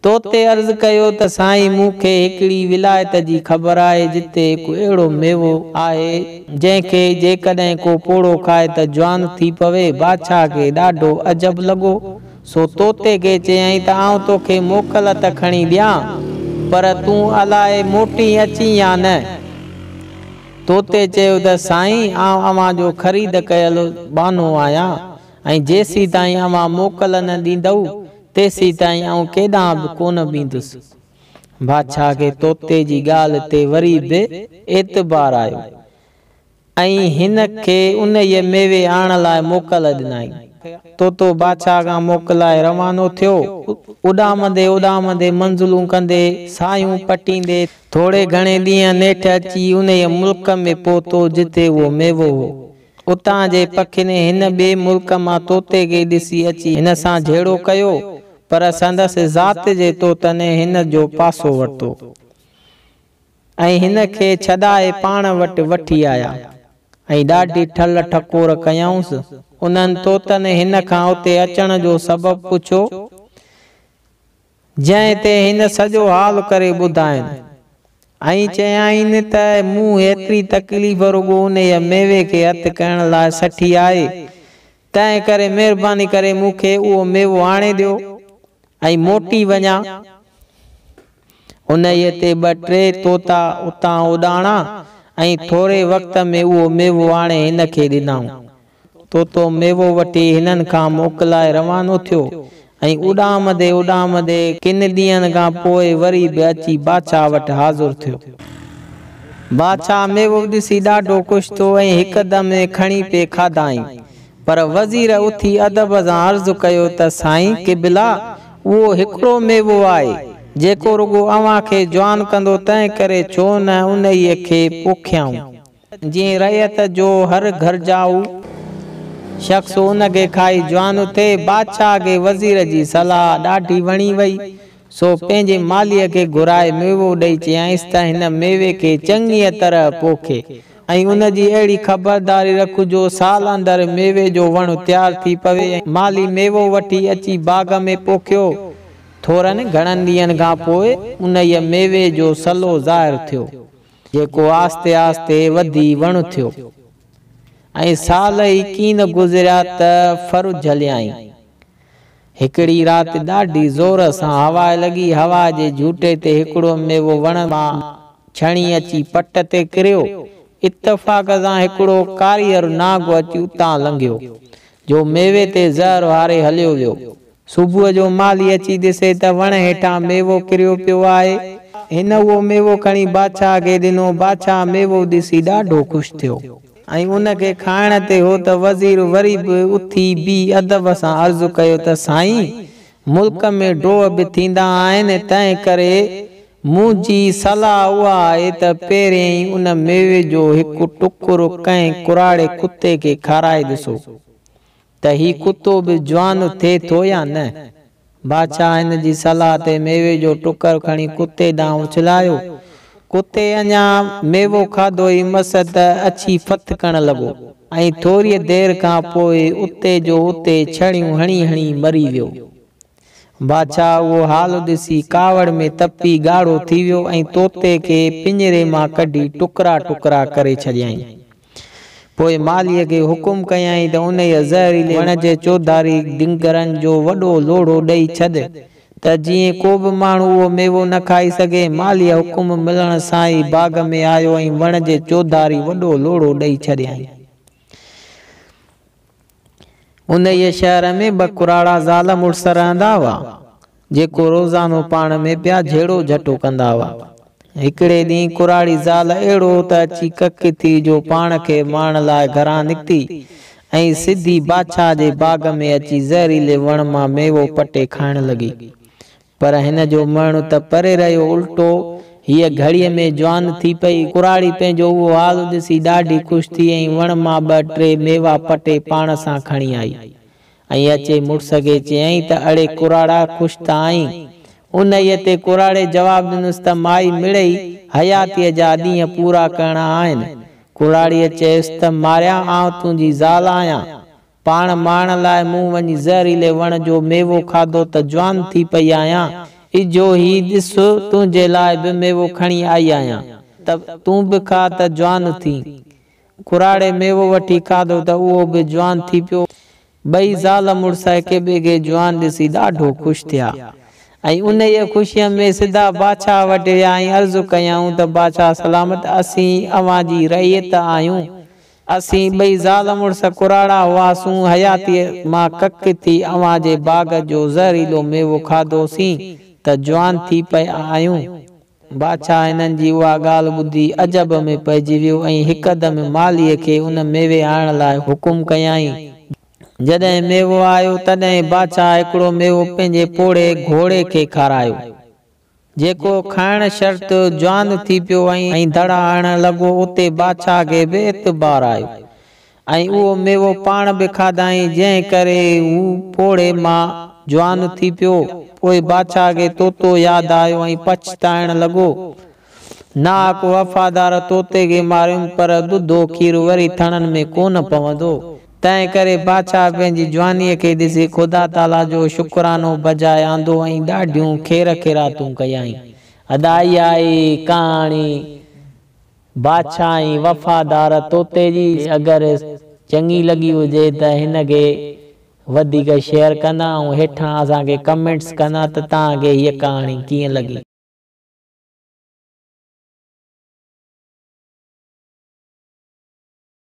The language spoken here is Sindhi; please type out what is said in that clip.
طوطي عرض ڪيو ته سائين مون کي هڪڙي ولايت جي خبر آهي جتي هڪ اهڙو ميوو آهي جنهن کي جيڪڏهن ڪو پوڙهو کائي ته جوان ٿي پوي. بادشاهه کي ڏاڍو عجب لڳو سو طوطي کي چيائين ته آئون توکي موڪل ته کڻي ڏيان پر تون الائي موٽي اچين يا نه. طوطي چيو ته سائين آئون اوهان جو خريد ڪيل ٻانهو آهيان ۽ جيسيتائين اوهان موڪل نه ڏيندؤ تيسيتائين آئون ڪيڏانهن به ڪونه ويندس. بادشاهه کي طوطي جي ڳالهه تي وري به اعتبار آيو ۽ هن کي انهيء ميوي آڻڻ لاء موڪل ڏنائين. طوطو بادشاهه کان موڪلائي روانو ٿيو. اڏامندي اڏامندي منزلون ڪندي، ساهيون پٽيندي، ٿوري گهڻي ڏينهن نيٺ اچي انهيء ملڪ ۾ پهتو، جتي اهو ميوو هو. اتان جي پکين هن ٻئي ملڪ مان طوطي کي ڏسي اچي هن سان جهيڙو ڪيو، پر سندس ذات جي طوطن هن جو پاسو ورتو ۽ هن کي ڇڏائي پاڻ وٽ وٺي آيا ۽ ڏاڍي ٺل ٺڪور ڪيائونس. انهن طوطن هن کان اتي اچڻ جو سبب پڇيو. جنهن تي هن سڄو حال ڪري ٻڌاين ۽ چيائين ته مون هيتري تڪليف رڳو انهيء ميوي کي هٿ ڪرڻ لاء سٺي آهي، تنهن ڪري مهرباني ڪري مون کي اهو ميوو آڻي ڏيو ۽ موٽي وڃان. انهيء تي ٻه ٽي طوطا اتان اڏاڻا ۽ ٿوري وقت ۾ اهو ميوو آڻي هن کي ڏنائون. طوطو ميوو وٺي هنن کان موڪلائي روانو ٿيو ۽ اڏامندي اڏامندي ڪن ڏينهن کان پوء وري به اچي بادشاهه وٽ حاضر ٿيو. بادشاهه ميوو ڏسي ڏاڍو خوش ٿيو ۽ هڪدم کڻي پئي کاڌائين. پر وزير اٿي ادب سان عرض ڪيو ته سائين قبلا! اهو هڪڙو ميوو آهي، جيڪو رڳو اوهان کي جوان ڪندو، تنهنڪري ڇو نه انهيء کي پوکيائون. جيئن رعيت جو هر گهرجائو شخص ان کي کائي جوان ٿئي. بادشاهه کي وزير جي صلاح ڏاڍي وڻي وئي، سو پنهنجي مالهيء کي گهرائي ميوو ڏئي چيائينس ته هن ميوي کي چڱيء طرح پوکي ۽ ان جي اهڙي خبرداري رک جو سال اندر ميوي جو وڻ تيار ٿي پوي. مالهي ميوو وٺي اچي باغ ۾ پوکيو. ٿورن گهڻن ڏينهن کان پوء انهيء ميوي جو سلو ظاهر ٿيو. جيڪو آهستي آهستي وڌي وڻ ٿيو ۽ سال ئي ڪين گذريا ته ڦر جهليائين. هڪڙي رات ڏاڍي زور سان هوا لڳي، هوا جي جهوٽي تي هڪڙو ميوو وڻ مان ڇڻي اچي پٽ تي ڪريو. اتفاق سان هڪڙو ڪاريهر نانگ اچي اتان لنگهيو، جو ميوي تي زهر هاري هليو ويو. صبح جو مالهي اچي ڏسي ته وڻ هيٺان ميوو ڪريو پيو آهي. هن اهو ميوو کڻي بادشاهه کي ڏنو. بادشاهه ميوو ڏسي ڏاڍو خوش ٿيو. ۽ ان کي کائڻ تي هو ته وزير وري به اٿي بيهي ادب سان عرض ڪيو ته سائين! ملڪ ۾ ڊوهه به ٿيندا آهن، تنهن ڪري منهنجي صلاح اها آهي ته پهريائين ان ميوي جو هڪ ٽڪر ڪنهن ڪراڙي ڪتي کي کارائي ڏسو. ته هي ڪتو به جوان ٿئي ٿو يا نه؟ بادشاهه هن جي صلاح تي ميوي جو ٽڪر کڻي ڪتي ڏانهن اڇلايو. ڪتي اڃا ميوو کاڌو ئي مس ته اچي ڦٿڪڻ لڳو ۽ ٿوريء دير کان پوء اتي جو اتي ڇڙيون هڻي هڻي مري ويو. بادشاهه اهو حال ڏسي ڪاوڙ ۾ تپي ڳاڙهو ٿي ويو ۽ طوطي کي پڃري مان ڪڍي ٽڪرا ٽڪرا ڪري ڇڏيائين. پوء مالهيء کي حڪم ڪيائين ته انهيء زهريلي وڻ جي چوڌاري ڊنگرن جو وڏو لوڙهو ڏئي ڇڏ ته جيئن ڪو به ماڻهو اهو ميوو نه کائي سگهي. مالهيء حڪم ملڻ سان ئي باغ ۾ آيو ۽ وڻ جي چوڌاري وڏو لوڙهو ڏئي ڇڏيائين. انهيء شهر ۾ ٻه ڪراڙا زال مڙس رهندا هئا، جيڪو روزانو پاڻ ۾ پيا جهيڙو جهٽو ڪندا هئا. هڪڙي ڏينهن ڪراڙي زال اهڙو ته اچي ڪڪ ٿي جو پاڻ کي مارڻ لاء گهران نڪتي ۽ سڌي بادشاهه جي باغ ۾ اچي زهريلي وڻ مان ميوو پٽي کائڻ لڳي. پر هن جو مرڻ ته پري رهيو، الٽو هيء گهڙيء ۾ جوان ٿي پئي. ڪراڙي پنهنجو اهو حال ڏسي ڏاڍي خوش ٿي ۽ وڻ مان ٻه ٽي ميوا پٽي پاڻ سان کڻي آئي ۽ اچي مڙس کي چيائين ته اڙي ڪراڙا خوش ته آهين؟ انهيء تي ڪراڙي جواب ڏنس ته مائي مڙئي حياتيء جا ڏينهن پورا ڪرڻا آهن. ڪراڙيء چيس ته ماريا آئون تنهنجي زال آهيان، پاڻ مارڻ لاء مون وڃي زهريلي وڻ جو ميوو کاڌو ته جوان ٿي پئي آهيان. اجهو هي ڏس تنهنجي لاء به ميوو کڻي آئي آهيان ته تون به کاء ته جوان ٿين. ڪراڙي ميوو وٺي کاڌو ته اهو به جوان ٿي پيو. ٻئي زال مڙس هڪ ٻئي کي جوان ڏسي ڏاڍو خوش ٿيا ۽ انهيء خوشيء ۾ سڌا بادشاهه وٽ ويا ۽ عرض ڪيائون ته بادشاهه سلامت اسين اوهان جي رعيت آهيون. اسين ٻئي زال مڙس ڪراڙا هئاسون، حياتيء مان ڪڪ ٿي اوهان جي باغ جو زهريلو ميوو کاڌوسين ته جوان ٿي پيا آهيون. بادشاهه هنن جي اها ڳالهه ٻڌي عجب ۾ پئجي ويو ۽ هڪدم مالهيء کي ان ميوي آڻڻ لاء حڪم ڪيائين. جڏهن ميوو آيو، تڏهن بادشاهه هڪڙو ميوو پنهنجي پوڙهي گهوڙي کي کارايو. جيڪو کائڻ شرط جوان ٿي پيو ۽ دڙا هڻڻ لڳو، اتي بادشاهه کي به اعتبار آيو ۽ اهو ميوو پاڻ به کاڌائين، جنهن ڪري هو پوڙهي مان جوان ٿي پيو. پوء بادشاهه کي طوطو ياد آيو ۽ پڇتائڻ لڳو. ناحق وفادار طوطي کي ماريم، پر ڏڌو کير وري ٿڻن ۾ ڪونه پوندو. تنهن ڪري بادشاهه پنهنجي جوانيء کي ڏسي خدا تعاليٰ جو شڪرانو بجاء آندو ۽ ڏاڍيون خير خيراتون ڪيائين. ادا اها آهي ڪهاڻي بادشاهه ۽ وفادار طوطي جي. اگر چڱي لڳي هجي ته هن کي وڌيڪ شيئر ڪندا ۽ هيٺان اسان کي ڪمينٽس ڪندا ته توهان کي هيء ڪهاڻي ڪيئن لڳي.